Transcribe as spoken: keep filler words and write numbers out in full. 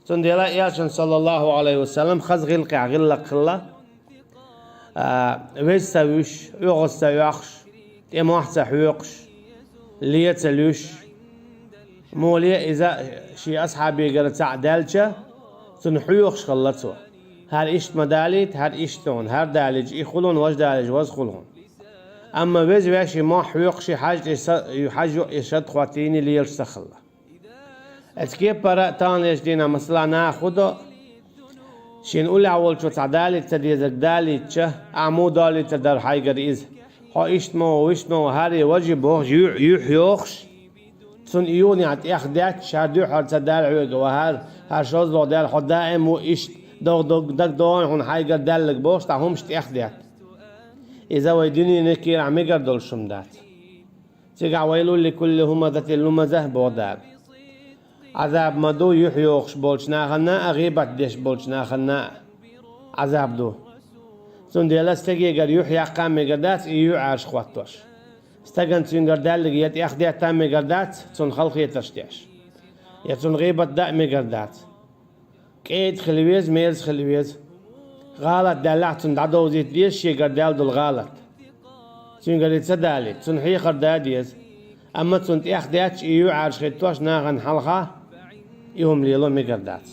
Цундела Элчан, саллаллаху алейхи ва саллам, хаза гӀиллакхехь гӀиллакх хилла, а, веза ца вуьсуш, оьгӀаз ца оьхуш, тӀе мохь ца хьоькхуш, лен ца луьйш, муха ле иза шен асхьабегара цхьаъ даьлча, цунна хьоьхуш хилла цо. ХӀара иштта ма далийта, хӀара иштта хьуна, хӀара далийча и хуьлу хьуна, важа далийча ваза хуьлу хьуна. Амма веза ваьш и мохь хьоькхуш, и хьаж тӀе са-, и хьаж йо-, и шад хӀоттийна лелаш ца хилла. Оцу кепара таханлерчу дийнахь, масала, наха хӀун до, шена уллехь волчо цхьа далийта ца дезарг далийтича, ахьа муха далийтар дара хьайгара иза? Хьо иштта ма ву, иштта ма ву, хӀара важа бохуш, юьхь, юьхь йохуш, цунна и юханехь тӀехдетташ, хӀара дуьххьара ца даьлла хьоьга, ва хӀара, хӀара шозлагӀа даьлла, хьо даим ву иштта, догӀа дог-, дагадогӀий хьуна хьайгара даьлларг бохуш, цхьа хӀумаш тӀехдетта. Иза вай дуьненан кийрахь мегар долуш хӀума дац. Цигахь «Вайлул ликулли хӀумазатил лумаза», боху Дала. Ӏазаб ма ду юьхь йохуш болчу нахана а, гӀийбат деш болчу нахана а Ӏазаб ду. Цундела стегегара юьхь яккха а мегар дац, и юьхь Ӏаьржа хӀоттош. Стагана цуьнгара даьлларг я тӀехдетта а мегар дац, цунна халахетарш деш, я цунна гӀийбат дан а мегар дац. КӀеда хила веза, мерза хила веза. ГӀалат даьллахь, цунна дӀадовзийта деза шегара даьлла долу гӀалат. Цуьнгара и ца далийта, цунна хьехар дан а деза. Амма цунна тӀехдетташ, и юьхь Ӏаьржа хӀиттош нахана хьалха и хӀума лело мегар дац.